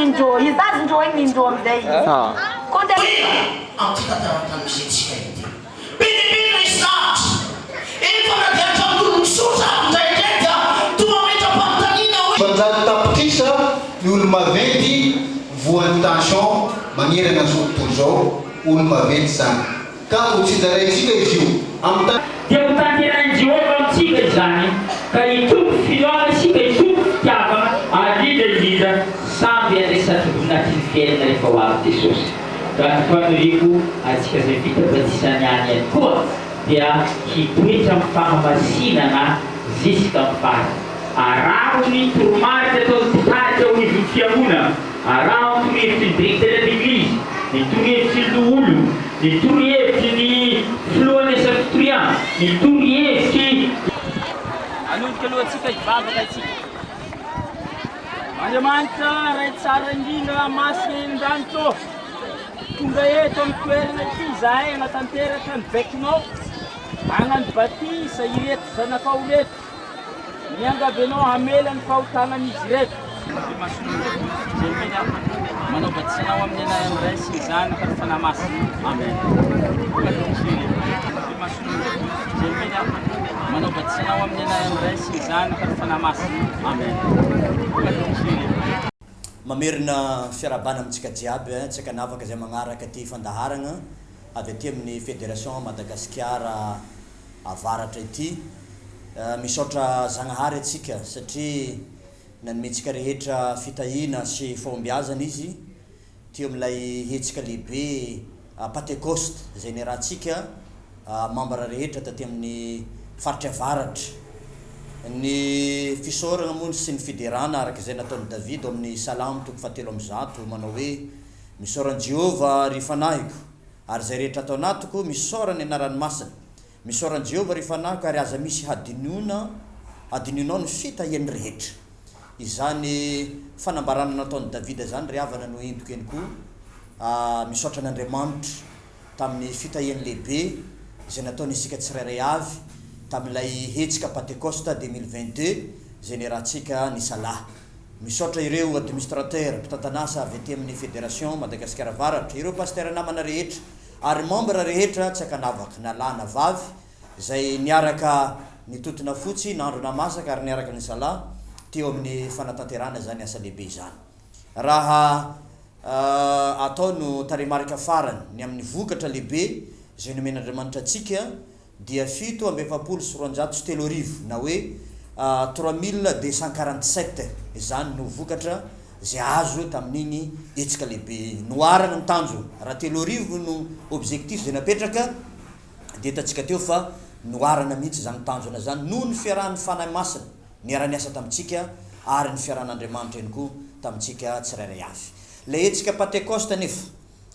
nindrô izy azondrô igny nindrô amizay izy Koa Amin'ity tantaran-tany misy antsika ity. Be dia be ny resy lahatra. Eny fa na dia hatramin'ny olon-tsotra ary indraindray dia toa mametra-panontaniana hoe. 800 tapitrisa ny olo-maventy voan'ny tension manerana an'izao tontolo izao, olo-maventy izany. Ka ho tsinjaraintsika izy io amin'ny ta. Dia hotanterahin'i Jehovah amintsika izany, ka hitombo finoana isika, hitombo fitiavana, ary indrindra indrindra, samby handray satroboninahitry ny fiainana rehefa ho avy Jesosy. Ka ny faniriako antsika izay vita batisa niany ihany koa dia hitoetra amin'ny fahamasinana ziska amin'ny farany. Araho ny toromarika ataon'ny mpitarika ao anivon'ny fiangonana, araho ny torohevitry ny directeur d'église, ny torohevitry ny loholona, ny torohevitry ny filohan'ny asa fitoriana, ny torohevitry. Hanomboka aloha antsika hivavaka isika. Andriamanitra Ray tsara indrindra masina eny an-danitra ô, tonga eto amin'ny toerana ity izahay hanatanteraka ny baikonao, hagnano batisa ireto zanakao ireto. Miangavy anao hamela ny fahotanan'izy ireto. Manao batisa anao amin'ny anaran'ny Ray sy ny Zanaka ary Fanahy Masina. Amen. Manao batisa anao amin'ny anaran'ny Ray sy ny Zanaka ary Fanahy Masina. Amen. Mamerina fiarahabana amintsika jiaby tsy ankanavaka izay magnaraka ity fandaharagna avy aty amin'ny Fédération Madagasikara Avaratra ity. Misaotra Zagnahary antsika satria nanome antsika rehetra fitahiana sy fahombiazana Izy teo amin'ilay hetsika lehibe Patekosta izay niarahantsika mambra rehetra taty amin'ny faritry avaratra. Ny fisaorana moa sy ny fiderana araka izay nataon'i Davida ao amin'ny Salamo toko fahatelo 103 manao hoe, Misaora an'i Jehovah, ry fanahiko, ary izay rehetra ato anatiko, misaora ny anarany masina. Misaora an'i Jehovah, ry fanahiko, ary aza misy hadinoina hadinoinao ny fitahiany rehetra. Izany fanambarana nataon'i Davida izany, ry havana, no entiko ihany koa misaotra an'Andriamanitra tamin'ny fitahiany lehibe izay nataony isika tsirairay avy tamin'ilay hetsika Patekosta 2022 izay niarahantsika nisalahy. Misaotra ireo administrateur, mpitantan'asa avy aty amin'ny Fédération Madagasikara Avaratra, ireo Pasitera namana rehetra ary membre rehetra tsy ankanavaka na lahy na vavy izay niaraka nitontona fotsy, nandro na masaka ary niaraka nisalahy teo amin'ny fanatanterahana izany asa lehibe izany. Raha atao no tarehimarika farany ny amin'ny vokatra lehibe izay nomen'Andriamanitra antsika dia 3247 na hoe 3247 izany no vokatra izay azo tamin'iny hetsika lehibe iny. Noharana ny tanjona, raha 3000 no objectif izay napetraka dia hitantsika teo fa noharana mihitsy izany tanjona izany noho ny fiarahan'ny Fanahy Masina niara-niasa tamintsika ary ny fiarahan'Andriamanitra ihany koa tamintsika tsirairay avy. Ilay hetsika Patekosta anefa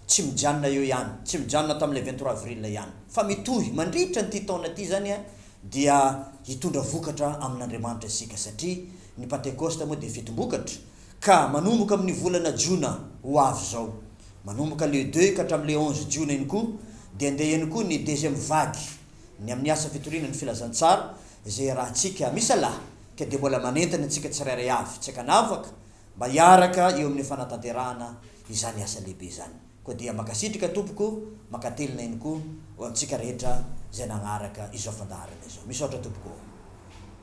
tsy mijanona eo ihany, tsy mijanona tamin'ilay 23 avril ihany, fa mitohy mandritra an'ity taona ity izany dia hitondra vokatra amin'Andriamanitra isika satria ny Patekosta moa dia fetim-bokatra ka manomboka amin'ny volana jona ho avy izao, manomboka le deux ka hatramin'ny le onze jona ihany koa dia andeha ihany koa ny deuxième vague ny amin'ny asa fitoriana ny filazantsara izay iarahantsika misalahy ka dia mbola manentana antsika tsirairay avy tsy ankanavaka mba hiaraka eo amin'ny fanatanterahana izany asa lehibe izany. Koa dia mankasitraka tompoko, mankatelina ihany koa ho antsika rehetra izay nagnaraka izao fandaharana izao. Misaotra tompoko ô.